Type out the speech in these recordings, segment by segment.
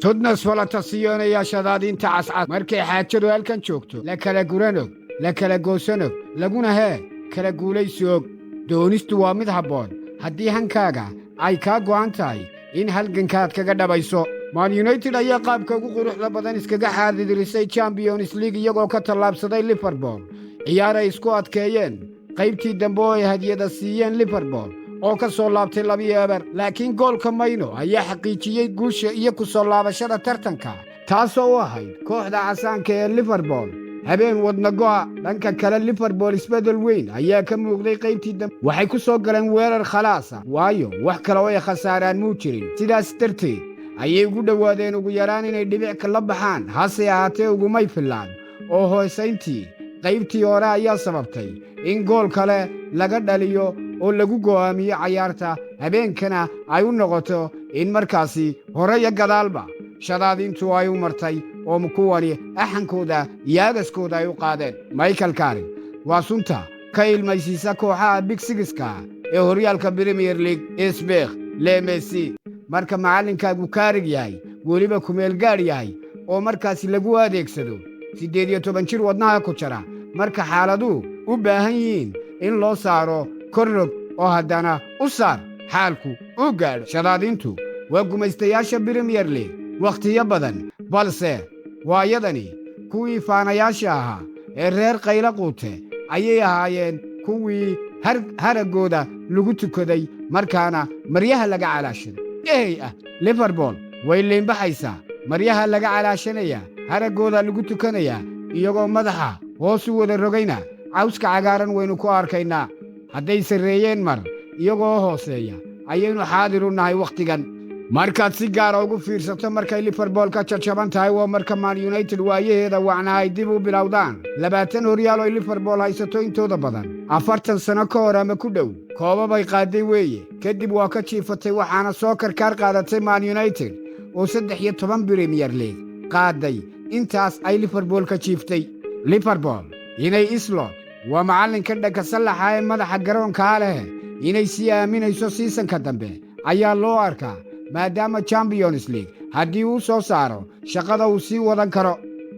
Tudnas falata shadaadiinta cascas. Markay xaajadu halkan joogto, la kala guranog, la kala goosanog, laguna hee kala guulaysoog. Doonistu waa mid habboon haddii hankaaga ay kaa go'an tahay in halgankaad kaga dhabayso. Man United ayaa qaabka ugu quruxda badan iskaga xaadirisay Champions League, iyagoo ka tallaabsaday Liverpool ciyaaray isku adkeeyeen qaybtii dambe oo ay hadiyada siiyeen Liverpool oo ka soo laabtay 2-0. Laakiin goolka Mayno ayaa xaqiijiyey guusha iyo ku soo laabashada tartanka, taasoo u ahayd kooxda casaanka ee Liverpool habeen wadna go'a. Dhanka kale, Liverpool isbeddel weyn ayaa ka muuqday qaybtii dambe. Waxay ku soo galeen weerar khalaasa, waayo wax kale oo ay khasaaraan muu jirin. Sidaas darteed ayay ugu dhowaadeen ugu yaraan inay dhibic kala baxaan, hase ahaatee ugumay fillaan oo hoosayntii qaybtii hore ayaa sababtay in gool kale laga dhaliyo oo lagu go'aamiyo cayaarta, habeenkana ay u noqoto in markaasi hore iyo gadaalba shadaadintu ay u martay oo kuwani axankooda iyo agaskooda ay u qaadeen. Michael Carrick waa sunta ka ilmaysiisa kooxaha Big Six-ka ee horyaalka Premier League. Sbekh lemesi marka macallinkaagu Carrick yahay, weliba kumeelgaadh yahay oo markaasi lagu adeegsado 18 jir wadnaha ku jara, marka xaaladuhu u baahan yihiin in loo saaro korrog oo haddana u saar xaalku u gaadho. Shadaadintu waa gumaystayaasha Premier League wakhtiyo badan, balse waayadani kuwii faanayaasha ahaa ee reer qaylo quute ayay ahaayeen kuwii haraggooda lagu tukaday, markaana maryaha laga calaashaday. Ehey ah, Liverpool way liinbaxaysaa, maryaha laga calaashanayaa, haraggooda lagu tukanayaa, iyagoo madaxa hoos u wada rogayna cawska cagaaran waynu ku arkaynaa. Hadday sarreeyeen mar, iyagoo hooseeya ayaynu xaadir u nahay wakhtigan. Markaad si gaara ugu fiirsato, markay Liverpool ka jajaban tahay waa marka Man United waayaheeda wacna ay dib u bilowdaan. 20 horyaal oy Liverpool haysato intooda badan 40 sano ka hor ama ku dhow koobabay qaaday weeye. Kadib waa ka jiifatay, waxaana soo karkaar qaadatay Man United oo 13 Premier League qaaday intaas ay Liverpool ka jiiftay. Liverpool inay Slot, waa macallinka dhanka sallaxa ee madaxa garoonkaa leh, inay sii aaminayso season-ka dambe ayaa loo arkaa, maadaama Champions League haddii uu soo saaro shaqada uu sii wadan karo.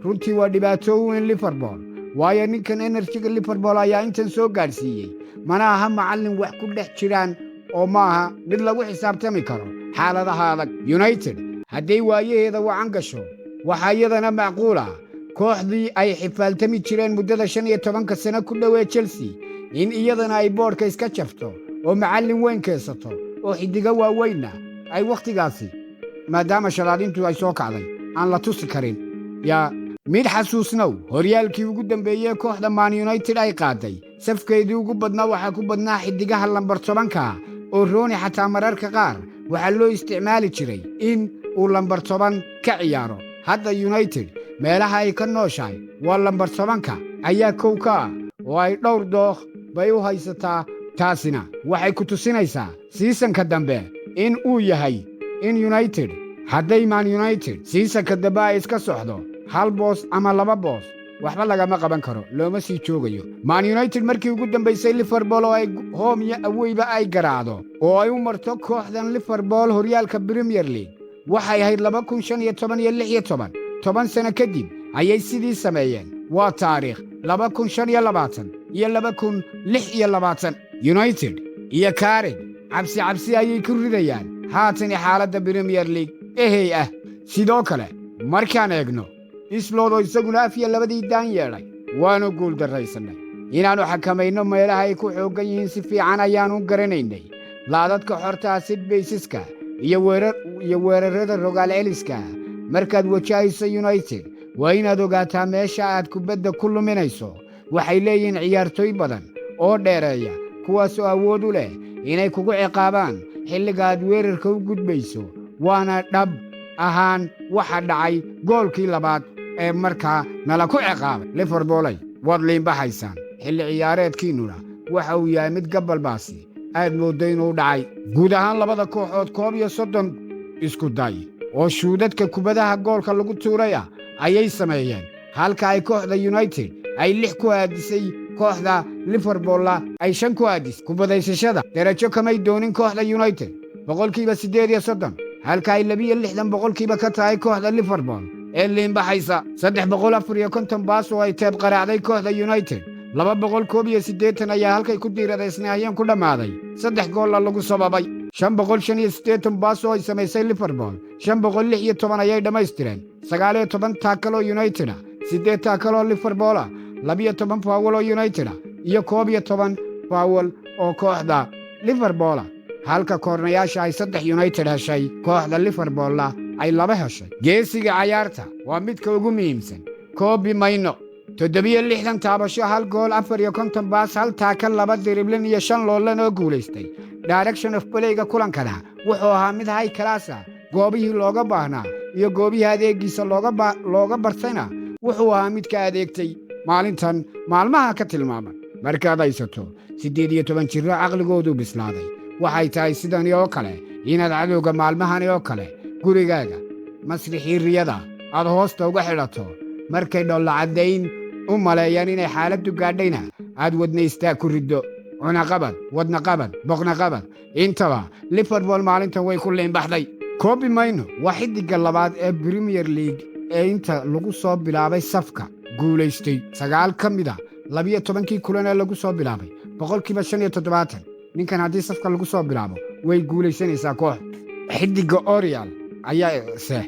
Runtii waa dhibaato weyn Liverpool, waayo ninkan energy-ga Liverpool ayaa intan soo gaadhsiiyey. Mana aha macallin wax ku dhex jiraan oo ma aha mid lagu xisaabtami karo xaaladaha adag. United hadday waayaheeda wacan gasho, waxaa iyadana macquul ah kooxdii ay xifaaltami jireen muddada 15-ka sano ku dhowee Chelsea in iyadana ay boodhka iska jafto oo macallin weyn keensato oo xiddigo waaweynna ay wakhtigaasi, maadaama shalaadintu ay soo kacday, aan la tusi karin. Yaa mid xasuusnow, horyaalkii ugu dambeeyey kooxda Man United ay qaaday, safkeedii ugu badnaa waxaa ku badnaa xiddigaha lambar 10-ka, oo Rooney xataa mararka qaar waxaa loo isticmaali jiray in uu lambar 10 ka ciyaaro. Hadda United meelaha ay ka nooshahay waa lambar 10-ka ayaa kow ka ah oo ay dhowr dookh bay u haysataa. Taasina waxay ku tusinaysaa season-ka dambe in uu yahay in United, hadday Man United season-ka dambe ay iska socdo hal boos ama laba boos, waxba lagama qaban karo, looma sii joogayo. Man United markii ugu dambaysay Liverpool oo ay home iyo away-ba ay garaacdo oo ay u marto kooxdan Liverpool horyaalka Premier League waxay ahayd 2015 iyo 16. 10 sano kadib ayay sidii sameeyeen. Waa taariikh 2025 iyo 2026. United iyo Carrick cabsi cabsi ayay ku ridayaan haatani xaaladda Premier League. Ehey ah, sidoo kale markaan eegno Slot oo isaguna afya labadii daan yeedhay, waannu guuldarraysannay inaannu xakamayno meelaha ay ku xooggan yihiin. Si fiican ayaannu garanaynay laadadka xortaa, set pieces-ka iyo weerarrada rogaal celiska. Markaad wajahayso United, waa inaad ogaataa meesha aad kubadda ku luminayso. Waxay leeyihiin ciyaartooy badan oo dheereeya, kuwaasoo awood u leh inay kugu ciqaabaan xilliga aad weerarka u gudbayso. Waana dhab ahaan waxa dhacay goolkii labaad ee markaa nala ku ciqaabay. Liverpoolay, waad liinbaxaysaan, xilli ciyaareedkiinnuna waxa uu yahay mid gabalbaasi aad mooddo inuu dhacay. Guud ahaan labada kooxood 31 isku day oo shuudadka kubadaha goolka lagu tuuray ah ayay sameeyeen, halka ay kooxda United ay lix ku aadisay, kooxda Liverpoolna ay shan ku aadisay. Kubadaysashada derajo kamay doonin kooxda United, 83%. Halka ay 62% ka tahay kooxda Liverpool ee liinbaxaysa. 354 baas oo ay teeb qaraacday kooxda United, 281 ayaa halkay ku diiradaysnaayeen ku dhammaaday, saddex goolla lagu sababay. 585 baas oo ay samaysay Liverpool, 516 ayay dhammaystireen. 19 tackle oo United ah, siddeed tackle oo Liverpool ah, 12 foul oo United ah iyo 11 foul oo kooxda Liverpool ah, halka koornayaasha ay saddex United heshay, kooxda Liverpoolna ay laba heshay. Geesiga cayaarta waa midka ugu muhiimsan, Kobbie Mainoo. 67 taabasho, hal gool, 54 baas, hal tackle, laba dribbling iyo shan loolan oo guulaystay. Direction of playga kulankana wuxuu ahaa mid high class ah. Goobihii looga baahnaa iyo goobihii adeegiisa looga bartayna wuxuu ahaa midka adeegtay maalintan maalmaha ka tilmaaman. Markaad haysato 18 jirro caqligoodu bislaaday, waxay tahay sidani oo kale inaad cadowga maalmahani oo kale gurigaaga masrixii riyada aad hoosta uga xidhato. Markay dhollacaddayn u maleeyaan inay xaaladdu gaadhayna, aad wadnaystaa ku riddo. Cunaqabad, wadnaqabad, boqnaqabad intaba Liverpool maalintan way ku liinbaxday. Kobbie Mainoo waa xiddigga labaad ee Premier League ee inta lagu soo bilaabay safka guulaystay sagaal ka mid a 12-kii kulan ee lagu soo bilaabay, 75%. Ninkan haddii safka lagu soo bilaabo, way guulaysanaysaa koox. Xiddigga Orial ayaa se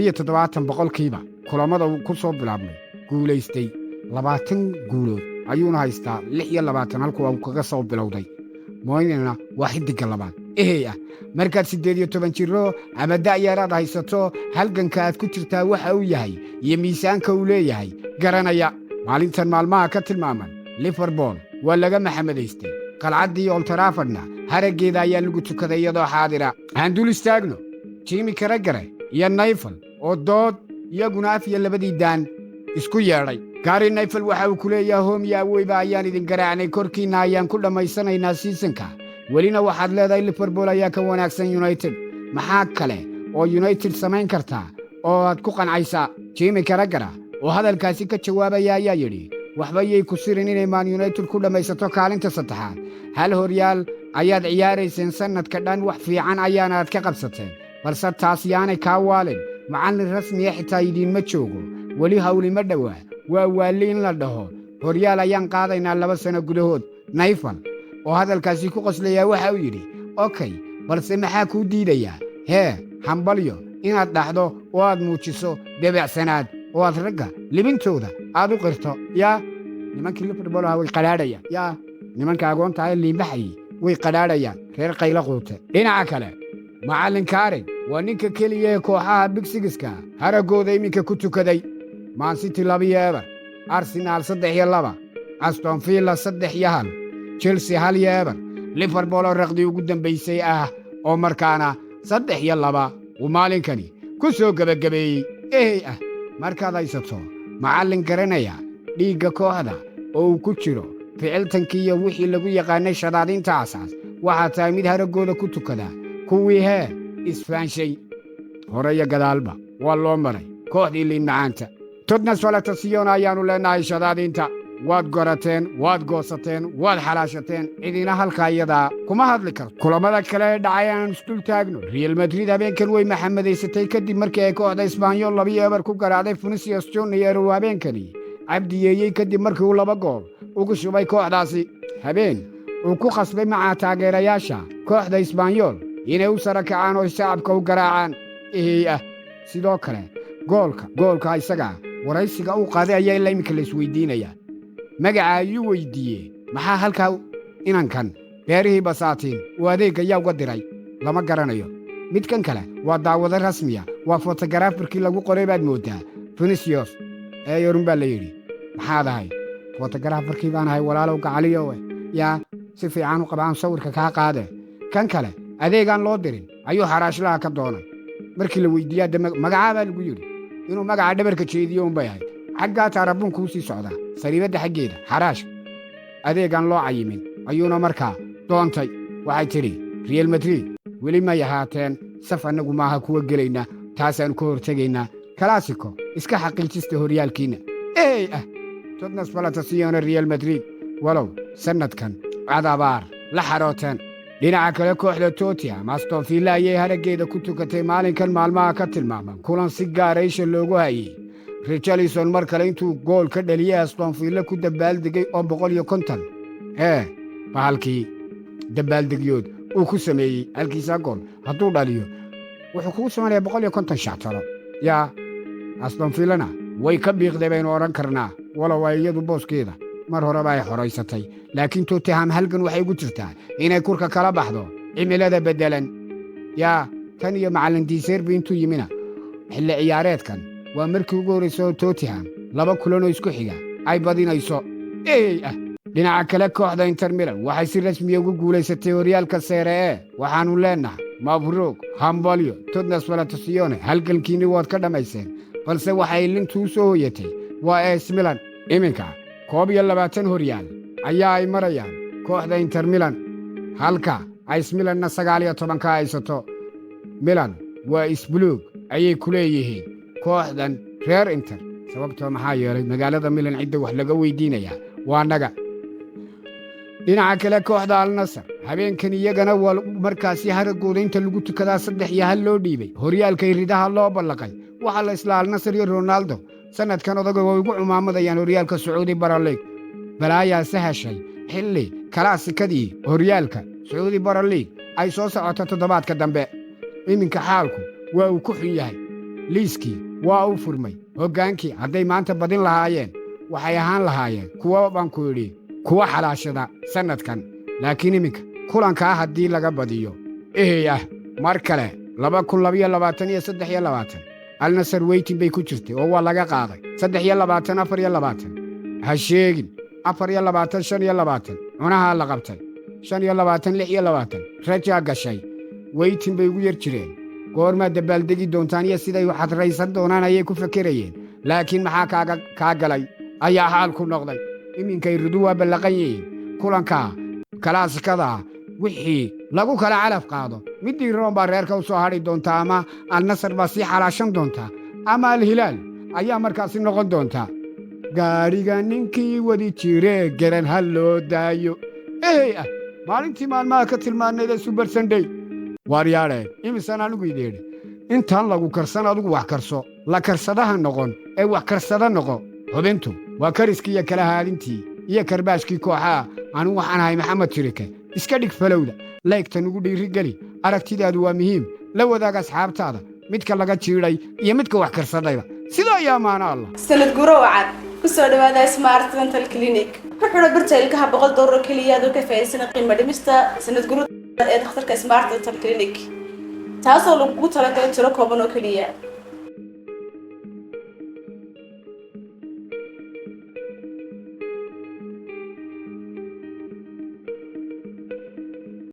77% kulammada ku soo bilaabmay guulaystay. 20 guulood ayuuna haystaa, 26 halkuu uu kaga soo bilowday. Moynina waa xiddigga labaad ehey ah. Markaad 18 jiro ama da'yaraad haysato, halganka aad ku jirtaa waxa uu yahay iyo miisaanka uu leeyahay garanaya. Maalintan maalmaha ka tilmaaman Liverpool waa laga maxamadaystay. Qalcaddii Old Traffordna haraggeeda ayaa lagu tukaday iyadoo xaadira. Aan dul istaagno Jamie Carragher iyo Neville oo dood iyaguna af iyo labadii daan isku yeedhay. Gary Neville waxa uu ku leeyahay: "Home iyo awayba ayaan idin garaacnay, korkiinna ayaan ku dhammaysanaynaa seasonka, welina waxaad leedahay Liverpool ayaa ka wanaagsan United. Maxaa kale oo United samayn kartaa oo aad ku qancaysaa?" Jamie Carragher oo hadalkaasi ka jawaabaya ayaa yidhi: "Waxba yay ku sirin inay Man United ku dhammaysato kaalinta saddexaad. Hal horyaal ayaad ciyaarayseen sannadka dhan, wax fiican ayaanaad ka qabsateen, balse taas yaanay kaa waalin. Macallin rasmiya xitaa idiinma joogo weli, hawlima dhowaa. Waa waalli in la dhaho horyaal ayaan qaadaynaa 2 sano gudahood." Neville oo hadalkaasi ku qoslayaa waxa uu yidhi: "Okay, balse maxaa kuu diidayaa hee hambalyo inaad dhaxdo oo aad muujiso debecsanaad oo aad ragga libintooda aad u qirto?" Yaa nimankii Liverpool ahaa way qadhaadhayaan, yaa nimanka agoonta ee liimbaxayey way qadhaadhayaan, reer qaylo quute. Dhinaca kale, macallin Carrick waa ninka keliya ee kooxaha Big Sixka haraggooda iminka ku tukaday. Man City 2-0, Arsenal 3-2, Aston Villa 3-1, Chelsea 1-0, Liverpool oo raqdii ugu dambaysay ah oo markaana 3-2 uu maalinkani ku soo gebagabeeyey. Ehey ah, markaad haysato macallin garanaya dhiigga kooxda oo uu ku jiro ficiltankii iyo wixii lagu yaqaanay shadaadinta asaas, waxaa tahay mid haraggooda ku tukada kuwii hee isfaanshay. Hore iyo gadaalba waa loo maray kooxdii liin macaanta. Todnas falatasiyon ayaannu leennahay shadaadinta. Waad gorateen, waad goosateen, waad xalaashateen, cidina halkaa iyadaa kuma hadli karto. Kulammada kale ee dhacay aan isdul taagno. Real Madrid habeenkan way maxamadaysatay kadib markii ay kooxda Espanyol 2-0 ku garaacday. Vinicius Junior uu habeenkani cabdiyeeyey kadib markii uu laba gool ugu shubay kooxdaasi, habeen uu ku khasbay maca taageerayaasha kooxda Espanyol inay u sara kacaan oo shacabka u garaacaan. Ehey ah, sidoo kale goolka isaga waraysiga uu qaaday ayaa ilaa iminka la isweydiinayaa. Magaca ayuu weyddiiyey, maxaa halkaa inankan beerihii basaatiin uu adeegga yaa uga diray lama garanayo. Midkan kale waa daawado rasmiya, waa photographerkii lagu qoray baad mooddaa Vinicius. Eeyorun baa la yidhi: "Maxaad ahay?" "Photographerkii baan ahay, walaalow gacaliyowe, yaa si fiican u qabaan sawirka kaa qaade." Kan kale adeegaan loo dirin ayuu xaraashlaha ka doonay. Markii la weyddiiyaa de magacaa baa lagu yidhi, inuu magaca dhabarka jeediyo unbay ahayd. Xaggaa taarabuun kuu sii socdaa, sariibadda xaggeeda xaraash adeegaan loo cayimin ayuuna markaa doontay. Waxay tidhi Real Madrid: "Weli may ahaateen saf, annagu maaha kuwa gelayna, taasaannu ka hortegaynaa. Clasico iska xaqiijista horyaalkiinna." Ey ah, todnas falatasiyoona Real Madrid, walow sannadkan cadabaar la xarooteen. Dhinaca kale, kooxda Tottenham Aston Villa ayay haraggeeda ku tukatay maalinkan maalmaha ka tilmaaman kulan si gaara isha loogu hayey. Richarlison mar kale intuu gool ka dhaliyey Aston Villa ku dabaaldegay oo 150 ee bahalkii dabaaldegyood uu ku sameeyey. Halkiisaa gool hadduu dhaliyo, wuxuu kugu samaynayaa 150 shactaro. Yaa Aston Villana way ka biiqday baynu odhan karnaa, walow ay iyadu booskeeda mar horeba ay xoraysatay, laakiin Tottenham halgan waxay ugu jirtaa inay kurka kala baxdo cimilada beddelan. Yaa tan iyo macallin De Zerbi intuu yimina, xilli ciyaareedkan waa markii ugu horraysa oo Tottenham laba kulanoo isku xiga ay badinayso. Ey ah, dhinaca kale, kooxda Inter Milan waxay si rasmiya ugu guulaysatay horyaalka Serie A. Waxaannu leennahay mabruuk, hambalyo todnas valatasione, halgankiinni waad ka dhammayseen. Balse waxay lintu u soo hoyatay waa AC Milan. Iminka 21 horyaal ayaa ay marayaan kooxda Inter Milan, halka AC Milanna 19 ka haysato. Milan waa isbuluug ayay ku leeyihiin kooxdan reer Inter, sababtoo maxaa yeelay magaalada Milan cidda wax laga weydiinayaa waa naga. Dhinaca kale, kooxda Al Nasr habeenkan iyagana waa markaasi haraggooda inta lagu tukadaa 3-1 loo dhiibay. Horyaalka iridaha loo ballaqay. Waxaa la isla Al Nasr iyo Ronaldo sannadkan odaga way ugu cumaamadayaan horyaalka Sacuudi Pro League. Balaayaase heshay xilli kalaasikadii horyaalka Sacuudi Pro League ay soo socoto toddobaadka dambe. Iminka xaalku waa uu ku xun yahay, liiskii waa uu furmay. Hoggaankii hadday maanta badin lahaayeen, waxay ahaan lahaayeen kuwa baan ku idhi kuwa xalaashada sannadkan, laakiin iminka kulankaa haddii laga badiyo, ehey ah, mar kale 2022 iyo 23 Alnasar weytin bay ku jirtay oo waa laga qaaday. 23, 24 ha sheegin, 24, 25 cunahaa la qabtay, 25, 26 rajaa gashay. Weytin bay ugu yar jireen. Goormaa dabaaldegi doontaan iyo siday xadraysan doonaan ayay ku fekerayeen, laakiin maxaa kaaga kaa galay ayaa xaalku noqday. Iminkay ridu waa ballaqan yihiin. Kulankaa kalaasikada wixii lagu kala calaf qaado, middii Room baa reerka u soo hadhi doontaa, ama Alnasar baa sii xalaashan doontaa, ama Alhilaal ayaa markaasi noqon doontaa. Gaadhiga ninkii wadi jiree garan ha loo daayo. Ehey ah, maalintii maalmaha ka tilmaanayda Super Sunday. Waaryaadheen, imisaan anigu ideedhi intaan lagu karsan adigu wax karso. La karsadaha noqon ee wax karsada noqo. Hubintu waa kariskii iyo kala haadintii iyo karbaashkii kooxaha. Anigu waxaan ahay Maxamed Tirike. Iska dhig followda, liketa nugu dhiirigeli. Aragtidaadu waa muhiim. La wadaag asxaabtaada, midka laga jiidhay iyo midka wax karsadayba. Sidaa iyo ammaano Allah. Sanad guro wacan! Kusoo dhawaada Smart Dental Clinic. Ku xidho birta ilkaha $1 keliya, adoo ka faa'iidsana qiimo dhimista sanad guro ee dhakhtarka Smart Dental Clinic, taasoo lagugu talagalay tiro kooban oo keliya.